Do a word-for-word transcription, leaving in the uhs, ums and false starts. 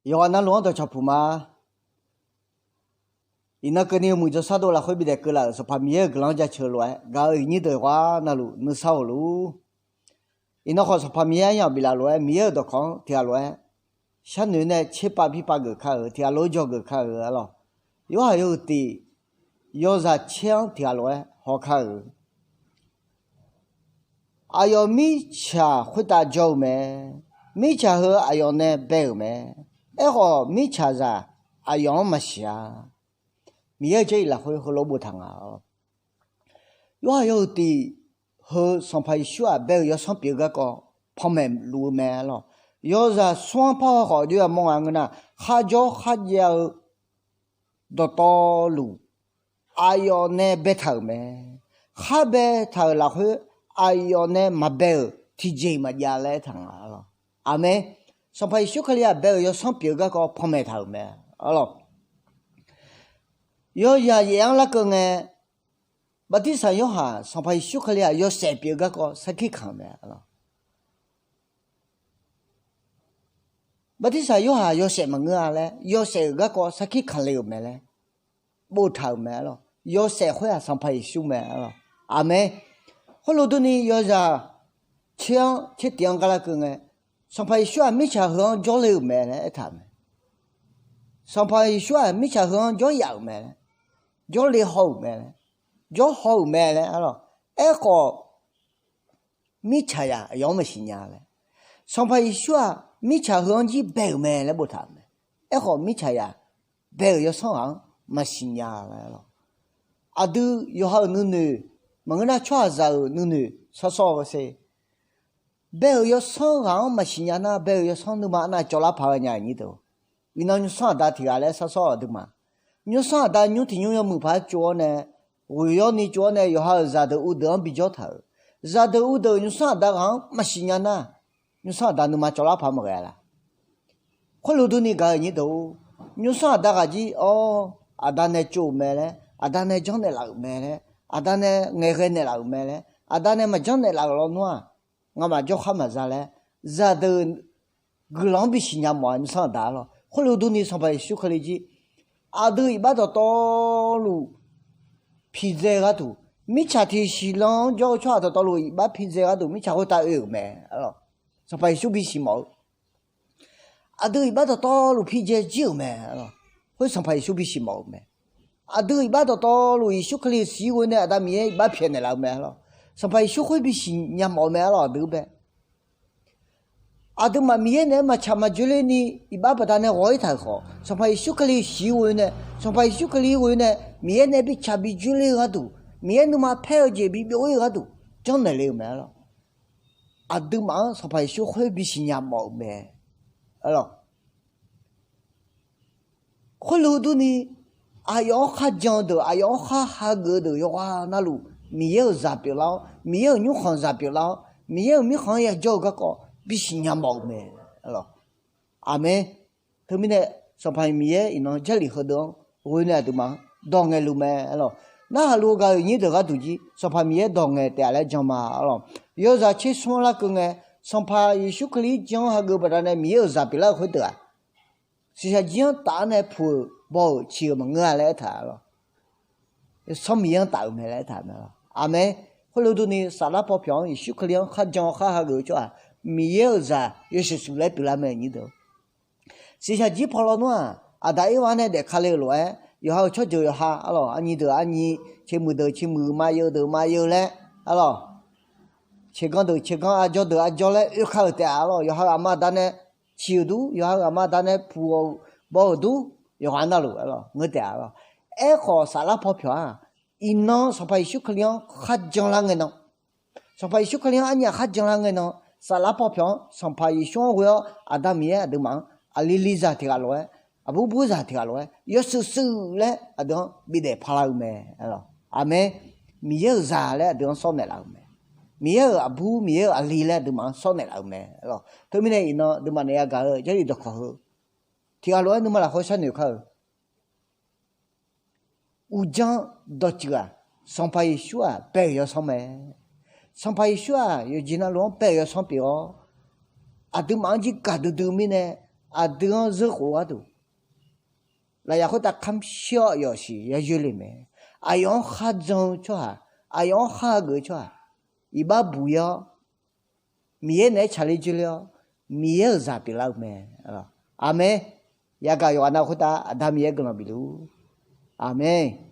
Yawqghaq navluf-anr dawqcawq puq ma. Iqnan keuvni-eu muiq jawrshar dov lafkhoer bidaef keuvlaf-euq Sanqpaq Miqyaer-euq guiqlanq-anr jaceuq lof-aer gaq-euq iqnyir deuq ghaq navluf nuisar-awq luf-ur. Iqnan khawf Sanqpaq Miqyaer aryamq biflaf lof-aer Miqyaer-euq dawqkawq-anr tiqghaq lof-aer sharnoeq nae tserpav birpav geuf kar-euq, tiqghaq lof-aer jawgeuf kar-euq arlawq. Yorhaq yawhuiq tiq yawzaq caer-anr tiqghaq lof-aer haw kar-euq. Aqyawf mirtsaq khoertav jawr-eu mae. Mirtsaq heu aqyawf nae bae-euq mae. Aerkhawf, mirtsaqzaq aqyawf-anr maqsiq-a. Miqyaer-euq Jarlif lafkhoer heulof boftaq nga. Yorhaq yawhuiq tiq heu Sanqpaq Yeqsur-aq bae-euq yawsanr pyeuf-eu garkawv panmaeq luf-eu mae arlawq. Yawzaq smr-anr parhaw khawf jov-a mawr nga ngeur nar, kharjawr kharjav-eu dawqtawvluf aqyawf nae baetaq-euq mae. Khar baetaq-euq lafkhoer aqyawf nae maqbae-euq tiqjeq-iq maqjav laer aertaq nga arlawq. Aqmeq. Sanqpaq Yeqsur Kali-aq bae-euq yawsanr pyeuf-eu garkawv panmaeq taq-euq mae arlawq. Yawzaq yaef-anr larkeuv ngae, Bartirsaq Yorhaq Sanqpaq Yeqsur Kali-aq yawshaef pyeuf-eu garkawv sarkir kamq-euq mae arlawq. Bartirsaq Yorhaq yawshaef maqngeur-a laer, yawshaef-euq garkawv sarkir kamq le-euq mae laer boftaq-euq mae arlawq. Yawshaef khoer-aq Sanqpaq Yeqsur mae arlawq. Aqmeq. Khoerlof durni yawzaq caer-anr caer tiq-anr gar larkeuv ngae, Sanqpaq Yeqsur-aq mirtsaq heu-anr jawrle-euq mae laer aertaq-euq mae. Sanqpaq Yeqsur-aq mirtsaq heu-anr jawryaf-euq mae laer, jawrle haw-euq mae laer, jawrhaw-euq mae laer arlawq. Aerkhawf, mirtsaqzaq aqyawf-anr maqsiq nya laer. Sanqpaq Yeqsur-aq mirtsaq heu-anr jir bae-euq mae laer boftaq-euq mae. Aerkhawf, mirtsaqzaq bae-euq yawsanr ghaq-anr maqsiq nya laer arlawq. Aqdui yawqha-euq nuinoeq maqngeur nar, tsawrhaqzaq-euq nuinoeq shawrshawr-eu ser, bae-euq yawsanr ghaq-anr maqsiq nya nar, bae-euq yawsanr nuima arnav cawvlar paq-aer nya-euq nyir deuq. Iqnan nymrsanr aqda tiq ghaq laer shawrshawr-eu aqduimaf, nymrsanr aqda nymr tiq nymr yawmuiq paq-aer tsov-awr nae, ghoeq yawr ni tsov-awr nae yawqha-euq zaqdeuq uvdeuq-anr bijawr taq-euq. Zaqdeuq uvdeuq nymrsanr aqda ghaq-anr maqsiq nya nar, nymrsanr aqda nuima cawvlar paq maqghae-a laq. Khoerlof durni gaq-euq nyir deuq-or, nymrsanr aqda ghaq jir-awr, aqda nae tsov-euq mae laer, aqda nae janrnaeq laf-euq mae laer, aqda nae ngaeqghae naeqlaf-euq mae laer, aqda nae maqjanr naeqlaf-euq lawnmr-aq, ngamaf jawrkhar maqza laer, zaqdeuq guiqlanq-anr bisiq nya mawf-a nymrsanr aqda arlawq. Khoerlof durni Sanqpaq Yeqsur Kali jir aqdui iqbax dawqtawvluf pidzae gharduq, mirtsaq tiqsiq lan-anr jawr-eu tsawrhaq dawqtawvluf iqbax pidzae gharduq mirtsaq khoertav oe-euq mae arlawq. Sanqpaq Yeqsur bisiq mawf-eu, aqdui iqbax dawqtawvluf pidzae jir-euq mae arlawq. Khoer Sanqpaq Yeqsur bisiq mawf-euq mae. Aqdui iqbax dawqtawvluf Yeqsur Kali siq ghoe nae Aqda Miqyaer iqbax pyaeqnaeq laf-eu mae arlawq. Sanqpaq Yeqsur khoer bisiq nya mawf-eu mae arlawq aqdui bae. Aqduimaf Miqyaer naeq-aer maqtsaq maqjoe ler ni iqbax baqdanae ghawq-ir taq-euq khawf, Sanqpaq Yeqsur Kali siq ghoe nae, Sanqpaq Yeqsur Kali ghoe nae Miqyaer naeq-aer bitsaq bijoe ler-eu gharduq, Miqyaer nuima paer-eu jeq bibyov-ir-eu gharduq janrnaeq le-euq mae arlawq. Aqduimaf-anr Sanqpaq Yeqsur khoer bisiq nya mawf-euq mae arlawq. Khoerlof durni, aqyawf-anr kharjan-eu deuq, aqyawf-anr khar hageuf-eu deuq yawqghaq navluf, Miqyaer-euq zaq pyeuflar-awr, Miqyaer-euq nymrkhanq zaq pyeuflar-awr, Miqyaer-euq mirkhanq-anr yajawr-eu garkawv bisiq nya mawf-eu mae arlawq. Aqmeq. Teumirnae, Sanqpaq Miqyaer iqnan Jarlif heudeuq-anr ghoe nae aqduimaf-anr dawq ngaeqluf mae arlawq. Narhaq luf gaq-euq nyir deuq gharduq jir Sanqpaq Miqyaer dawq ngaeq taef-a laer jan ma arlawq. Yawzaq tser smr-anr larkeuv ngae, Sanqpaq Yeqsur Kali-ir jan-anr hageuf baqdanae Miqyaer-euq zaq pyeuflar-eu khoerdeuq-aq, shiqshaq jir-anr taf-anr nae puq-euq baw-euq ciq-euq maqngeur-a laer aertaq arlawq. Sanr Miqyaer-anr taf-euq mae laer aertaq mae arlawq. Aqmeq. Khoerlof durni, saflar paw pyawq-anr Yeqsur Kali-anr kharjan-awr khar hageuf-eu tsawrhaq, Miqyaer-euq zaq yawshuif shuif laer pyeuflar mae nyir deuq. Shiqshaq jir paw lawnmr-aq, Aqdaq Irva nae daefka le-euq lof-aer, yawqha-euq tsawrjeuq yawqha arlawq, arnyi deuq arnyi, ceqmuiq deuq ceqmuiq, maqyaeuf deuq maqyaeuf laer arlawq, ceqganq deuq ceqganq, arjawr deuq arjawr laer oeka-euq taef-a arlawq. Yawqha-euq aqma aqda nae ciq-euq dur, yawqha-euq aqma aqda nae puq-awr baw-euq dur, yawqghaq navluf arlawq ngeur taef-a arlawq. Aerkhawf, saflar paw pyawq-aq, iqnan Sanqpaq Yeqsur Kali-anr kharjan lar ngae nan, Sanqpaq Yeqsur Kali-anr arnyaf kharjan lar ngae nan, saflar paw pyawq-anr Sanqpaq Yeqsur-anr ghoe-awr Aqda Miqyaer aqduimaf-anr aqli li zaq tiq ghaq lof-aer, aqbur bur zaq tiq ghaq lof-aer yawshuif shuif laer aqdui-anr bidaef paq lar-eu mae. Aqmeq. Miqyaer-euq zaq laer aqdui-anr sawr naeqlaf-euq mae. Miqyaer-euq aqbur, Miqyaer-euq aqli laer aqduimaf-anr sawr naeqlaf-euq mae. Teumirnae iqnan aqduimaf naeq yagaq-eu Jarlif dawqkawq heu tiq ghaq lof-aer nuima lafkhoer sharnoeq kar-eu. Uqdzan dawqtsuif-aq, Sanqpaq Yeqsur-aq bae-euq yawsanr mae. Sanqpaq Yeqsur-aq yawqjeq navluf-anr bae-euq yawsanr pyeuf-awr, aqduimaf-anr jir gaqdui dui mirnae, aqdui-anr zeur khof-eu gharduq, lafyaq khoertav kamr shir-awr yawfshuif yar yoer le mae. Aqyawf-anr kharjan-eu tsawrhaq, aqyawf-anr khar-eu geuf-eu tsawrhaq, iqbax buq-ir-awr, Miqyaer naeq-aer tsaqler dzoerler-awr, Miqyaer-euq zaq pyeuflar-eu mae. Aqmeq. Yagaq yawqghaq nav khoertav Aqda Miqyaer guiqlanq bifluf. Aqmeq.